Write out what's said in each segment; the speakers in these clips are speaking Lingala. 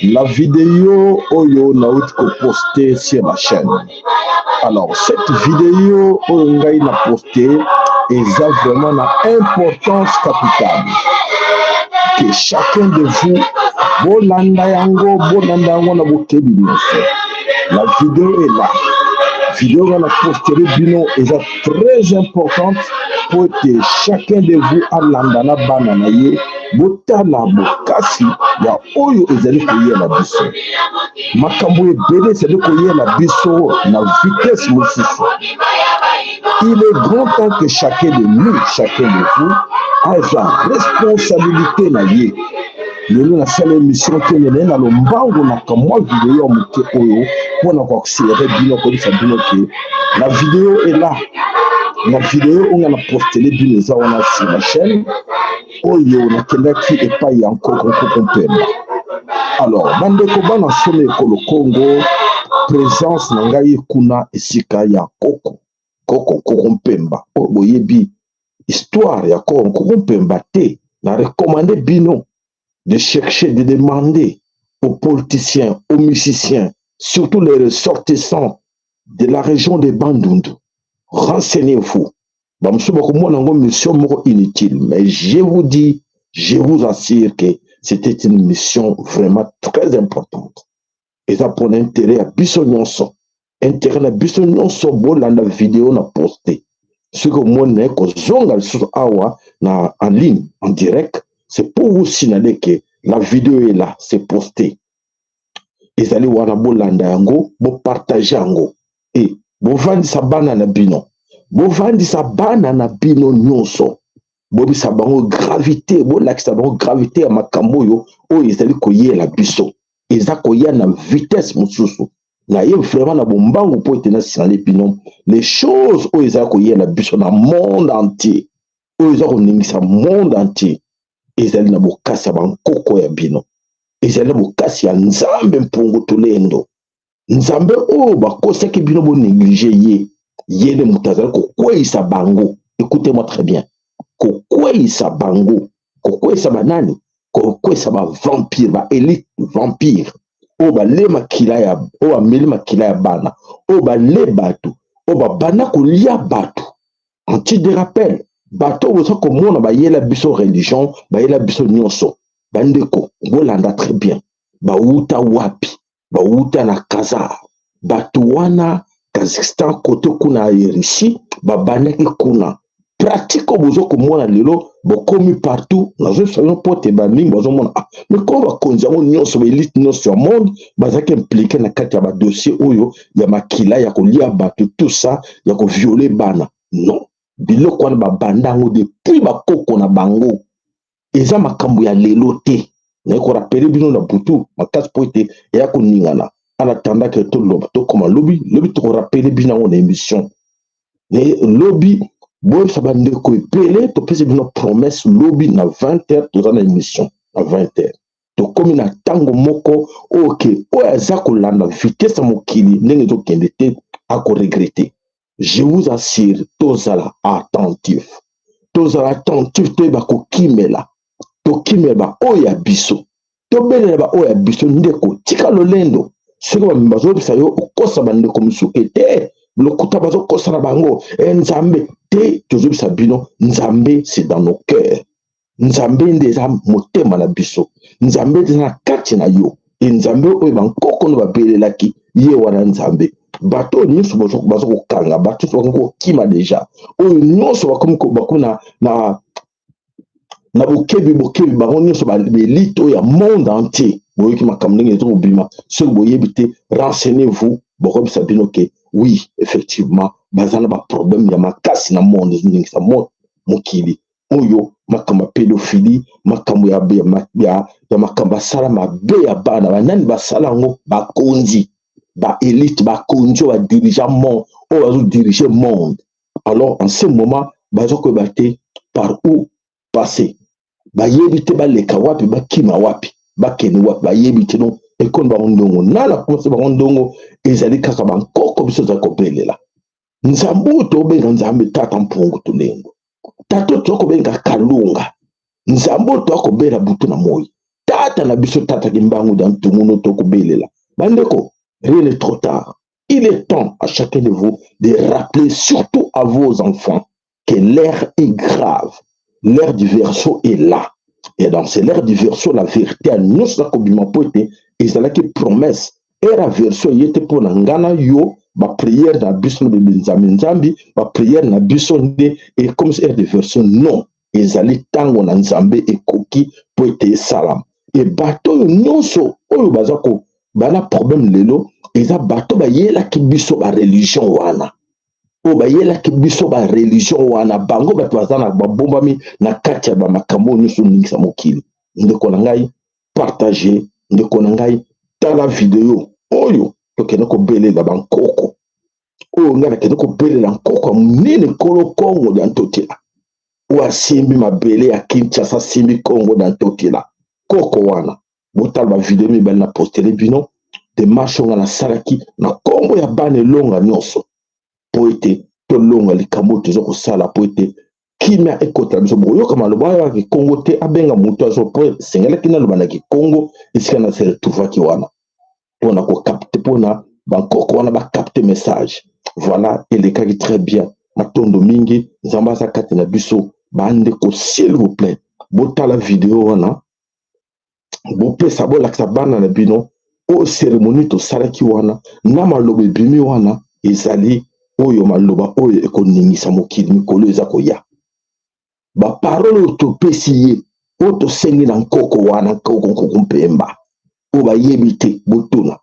La vidéo oyo nauti koposte sur la chaîne. Alors, cette vidéo oyo ngai na poste eza vraiment na importance capitale que chacun de vous bolanda yango, bolanda yango na bokebi nyonso. La vidéo est là. Vidéo nga na postele bino eza très importante po ete chacun de vous alanda na bana na ye, botala bokasi ya oyo ezali koyela biso. Makambo ebele ezali koyela biso na vitesse mosusu. Il est grand temps que chacun de nous, chacun de vous azwa responsabilité na ye. Lelo nasala émission te, naye na lombango na kamwa video ya moke oyo mpona koaccéléré bino, koyebisa bino ke la vidéo est là. La vidéo oyo nga na postele bino eza wana sur la chaîne oyo nakendaki epai ya Nkoko Nkoko Mpemba. Alors, bandeko bana somi ekolo Congo, présence na ngai kuna esika ya Koko Koko Nkoko Mpemba, oyo boyebi histoire ya Koko Nkoko Mpemba te, na recommande bino de chercher, de demander aux politiciens, aux musiciens, surtout les ressortissants de la région de Bandundu. Renseignez-vous. Bamosusu bakomona yango mission moko inutile, mais je vous dis, je vous assure que c'était une mission vraiment très importante. Eza mpona intérêt ya biso nyonso, intérêt na biso nyonso. Bolanda video na poste. Soki omoni naye kozonga lisusu awa na en ligne, en direct, c'est pour vous signaler que la vidéo est là, c'est posté, ezali wana. Bolanda yango, bopartage yango e bovandisa bana na bino, bovandisa bana na bino nyonso, boyebisa bango gravité, bolakisa bango gravité ya makambo oyo oyo ezali koyela biso. Eza koya na vitesse mosusu. Naye vraiment na bombangu mpo ete nasignaler bino les choses oyo eza koyela biso na monde entier, oyo eza koningisa monde entier. Ezali na bokasi ya bankoko ya bino, ezali na bokasi ya Nzambe Mpungu Tulendo, Nzambe oyo bakosaki bino bonéglige ye. Ye nde moto azali kokweyisa bango. Écoutez-moi très bien: kokweyisa bango, kokweyisa banani? Kokweyisa bavampire, baélite vampire oyo bale makila ya, oyo bameli makila ya bana, oyo bale bato, oyo babanda kolia bato. En titre de rappel, bato oyo boza komona bayela biso religion, bayela biso nyonso. Bandeko, bolanda très bien: bawuta wapi? Bawuta na Kazar. Bato wana, Kazakhstan, kote kuna ya Russie, babandaki kuna pratique oyo boza komona lelo. Bokomi partout. Nazoyebisa bino mpo te bamingi bazomona: ah, mais komo bakonzi yango nyonso, baélite nyonso ya monde bazalaki impliqué na kati ya badossier oyo ya makila, ya kolia bato, tout ça, ya kovioler bana? Non, biloko wana babanda yango depuis bakoko na bango. Eza makambo ya lelo te. Naye korappeler bino na butu makasi mpo ete eya koningana. En attendant ke toloba, tokóma lobi, lobi tokorappeler bino yango na émission lobi. Boyebisa bandeko ebele, topesi bino promesse: lobi na 20 heures toza na émission. Na 20 heures tokómi na ntango moko oyo ke oyo aza kolanda vitesse ya mokili ndenge ezokende te akoregretter, je vous assure. Tozala attentif, tozala attentif, toyeba kokimela, tokimela baoyo ya biso, tobelela baoyo ya biso. Ndeko, tika lolendo. Soki bazobisa yo okosa bandeko mosusu ete lokuta, bazokosa na bango e Nzambe te. Tozobisa bino, Nzambe, c'est dans nos cœurs. Nzambe nde eza motema na biso, Nzambe nde eza na kati na yo. E Nzambe oyo bankoko no babelelaki, ye wana Nzambe. Bato oyo nyonso baza kokanga, bato nyonso bakomi kokima déjà, oyo nyonso bakomi na bokebi, bokebi bango nyonso, baélite oyo ya monde entier. Boyoki makambo ndenge eza kobima. Soki boyebi te, renseignez-vous. Bokoyebisa bino ke oui, effectivement, baza na baproblème ya makasi na monde, ezoningisa mokili oyo: makambo ya pédophilie, makambo ya makambo asala mabe ya bana. Banani basala yango? Bakonzi, baélite, bakonzi oyo badirige monde, oyo bazodirige monde. Alors, en ce moment, baza koyeba te par où passer, bayebi te baleka wapi, bakima wapi, bakende wapi, bayebi te. Donc ekoni bango ndongo nana komasa bango ndongo. Ezali kaka bankoko biso ezali kobelela Nzambe oyo tobenga Nzambe Tata Mpungu Tolengo, Tata oyo toza kobenga Kalunga, Nzambe oyo toza kobela butu na moi. Tata Tata na biso, Tata Kimbangu dia Ntungunu, tokobelela. Bandeko, rien n'est trop tard. Il est temps à chacun de vous de rappeler, surtout à vos enfants, que l'heure est grave. L'heure du Verseau est là. Et dans cette l'heure du Verseau, la vérité nyonso nakobima, mpo ete ezalaki promesse. Ère Verseau ye te mpo na nga na yo, baprière na biso na nzambe nzambi, baprière na biso nde ekomisi ère de Verseau. Non, ezali ntango na Nzambe ekoki mpo ete esalama. E bato oyo nyonso oyo baza ko bana problème lelo, eza bato bayelaki biso bareligion wana, oyo bayelaki biso bareligion wana. Bango bato baza na babombami na kati ya bamakambo oyo nyonso oningisa mokili. Ndeko na ngai, partage. Ndeko na ngai, tala video oyo tokende kobelela bankoko, oyo ngai nakende kobelela nkoko ya monene, Nkolo Kongo dia Ntotela, oyo asimbi mabele ya Kinshasa, asimbi Kongo dia Ntotela. Koko wana, botala bavideo mibale na postele bino, démarche oyo ngai nasalaki na nkombo ya bana elonga nyonso, mpo ete tolonga likambo oyo toza kosala, mpo ete kimia ekotela biso. Bokoyoka maloba oyo ya Kikongo te, abenga moto azo, mpo esengelaki naloba na Kikongo esika na se retrouvaki wana, mpona kocapter, mpona bankoko wana bacapter message. Voilà, elekaki très bien. Matondo mingi, Nzambe aza kati na biso. Bandeko, s'il vous plaît, botala video wana, bopesa, bolakisa bana na bino oyo cérémonie tosalaki wana na maloba ebimi wana. Ezali oyo maloba oyo ekoningisa mokili mikolo eza koya. Baparole oyo topesi ye, oyo tosengi na nkoko wana, nkoko nkoko mpemba, oyo bayebi te, botuna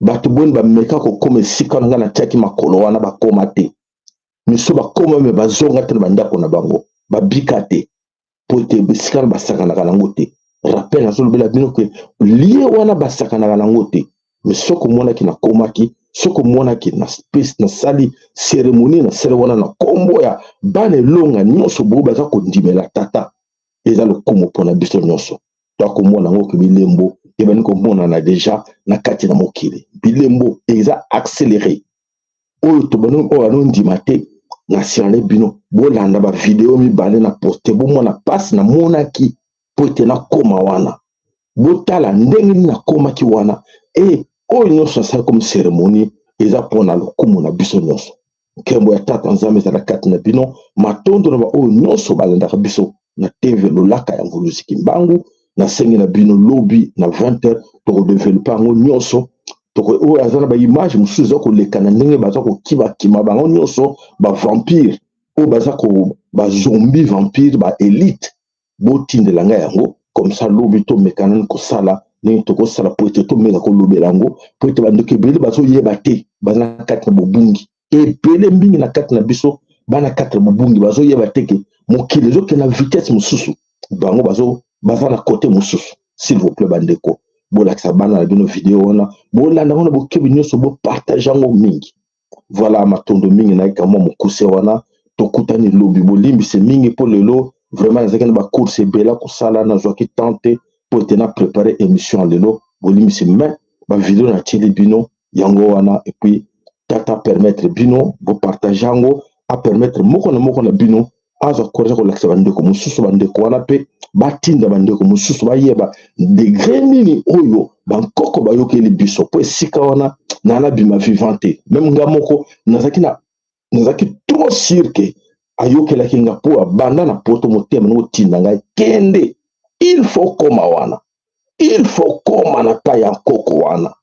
bato boni bameka kokóma esika na ngai natiaki makolo wana. Bakóma te, miso bakóma me bazonga te na bandako na bango, babika te, po ete esika wana basakanaka nango te. Rappel, nazolobela bino ke lie wana basakanaka nango te. Me soki omonaki nakomaki, soki omonaki nasali cérémonie, nasali wana na nkombo ya bana elonga nyonso boyo baza kondimela tata, eza lokumu mpona biso nyonso. Toakomona yango ke bilembo ebandi komonana déjà na kati na mokili, bilembo eza accéléré. Oyo tobandi, oyo anondima te, na signale bino, bolanda bavideo mibale na poste, bomona mpasi namonaki mpo ete nakóma wana. Botala ndenge nini nakomaki wana. E oyo nyonso asali comme cérémonie eza mpona lokumu na biso nyonso. Nkembo ya Tata Nzambe ezala kati na bino. Matondo na baoyo nyonso balandaka biso na TV Lolaka ya Mvuluzi Kimbangu. Nasengi na bino, lobi na 20 heures tokodévelopper yango nyonso. Oyo aza na baimage mosusu eza koleka na ndenge baza kokimakima bango nyonso, bavampire oyo baza bazombi, vampire baélite, botindela ngai yango. Comme ça lobi tomeka nani kosala ndenge tokosala po ete tomeka kolobela yango, po ete bandeko ebele bazoyeba te, baza na kati na bobungi ebele mingi na kati na biso. Bana kati na bobungi bazoyeba te ke mokili ezokende na vitesse mosusu, bango baza na côté mosusu. S'il vous plaît, bandeko, bolakisa bana na bino video wana, bolanda yango na bokebi nyonso, bopartage yango mingi. Voilà, matondo mingi. Nayeka mwa mokuse wana, tokutani lobi. Bolimbise mingi mpo lelo vraiment nazalaki na bacourse ebele kosala, nazwaki temps te mpo ete na prépare émission ya lelo. Bolimbisi, mais bavideo natieli bino yango wana. Et puis Tata permettre bino bopartage yango, apermettre moko na moko na bino azwa courage kolakisa bandeko mosusu, bandeko wana mpe batinda bandeko mosusu bayeba degré nini oyo bankoko bayokeli biso, mpo esika wana na nabima vivant te. Même nga moko nazalaki trop sûr ke ayokelaki nga, mpo abanda na poto motema nango tinda ngai kende, il faut koma wana, il faut koma na pa ya nkoko wana.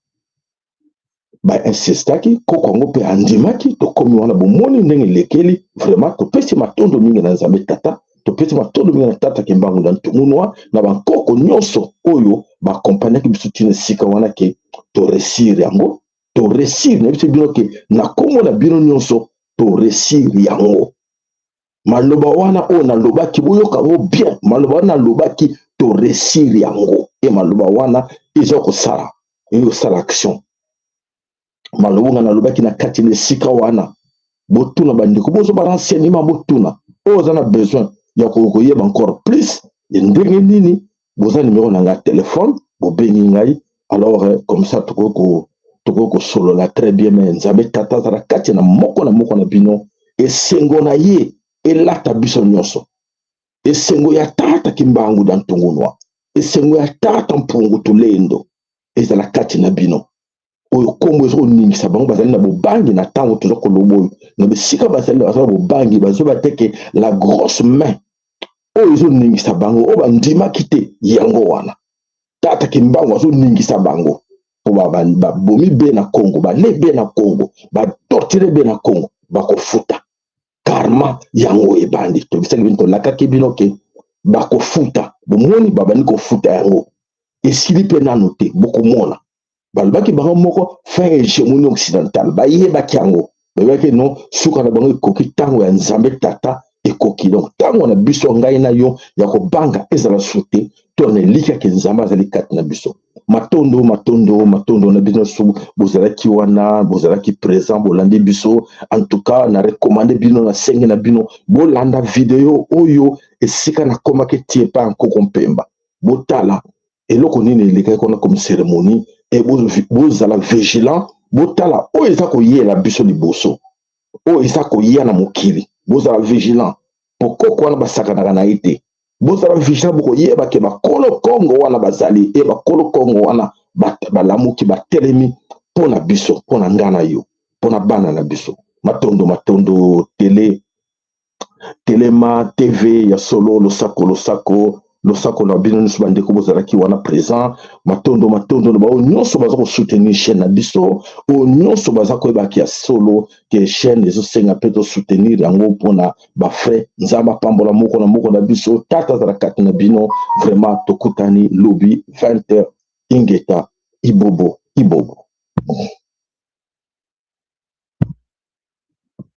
Bainsistaki, koko yango mpe andimaki, tokomi wana. Bomoni ndenge elekeli. Vraiment topesi matondo mingi na Nzambe Tata, topesi matondo mingi na Tata Kimbangu na Ntumunwa, na bankoko nyonso oyo baaccompagnaki biso ntina esika wana, ke toréussir yango, toréussir na biso bino, ke na nkombo na bino nyonso toréussir yango. Maloba wana oyo nalobaki, boyoka yango bien, maloba wana nalobaki, toréussir yango. E maloba wana eza kosala, kosala action. Maloba nga nalobaki na kati na esika wana, botuna bandeko, bozwa barenseignement, botuna oyo oza na besoin ya koyeba encore plus ndenge nini. Boza numéro na ngai telefone, bobengi ngai, alors comme ça tokoki kosolola très bien. Mais Nzambe Tata azala kati na moko na moko na bino, esengo na ye elata biso nyonso, esengo ya Tata Kimbangu da Ntungunwa. Esengo ya Tata Mpungu Tulendo ezala kati na bino. Oyo nkombo ezo koningisa bango, bazali na bobangi na ntango toza koloba oyo, na bisika bazali baza na bobangi, bazoba te ke la grosse main oyo ezoningisa bango, oyo bandimaki te yango wana Tata Kimbangu azoningisa bango mpo babomi be na Congo, bale be na Congo, batortire be na Congo, bakofuta karma yango ebandi. Tobisaki bino, tolakaki bino ke bakofuta, bomoni babandi kofuta yango, esili mpe nano te, bokomona. Balobaki bango moko fin hégémonie occidentale, bayebaki yango, bayebaki no suka na bango ekoki, ntango ya Nzambe Tata ekoki. Donc ntango na biso, ngai na yo, ya kobanga ezala su te, to na elikya ke Nzambe azali kati na biso. Matondo, matondo, matondo na bino su bozalaki wana, bozalaki présent, bolandi biso. En tout cas na recommande bino, na senge na bino, bolanda video oyo esika nakomaki tie epai ya Nkoko Mpemba. Botala eloko nini elekaki kuna comme cérémonie e bozala vigilant, botala oyo eza koyela biso liboso, oyo eza koya na mokili. Bozala vigilant, po koko wana basakanaka na ye te. Bozala vigilant, bokoyeba ke bakolo Kongo wana bazali e bakolo Kongo wana balamuki, batelemi mpo na biso, mpo na nga na yo, mpo na bana na biso. Matondo, matondo. Tele Telema TV ya solo, losako, losako, losako na bino nyonso bandeko bozalaki wana présent. Matondo, matondo na baoyo nyonso baza kosoutenir chaîne na biso, oyo nyonso baza koyebaki ya solo ke chaîne ezosenga mpe tosoutenir yango mpona bafrais. Nzambe apambola moko na moko na biso, Tata azala kati na bino. Vraiment, tokutani lobi 20 h. Ingeta, ibobo, ibobo.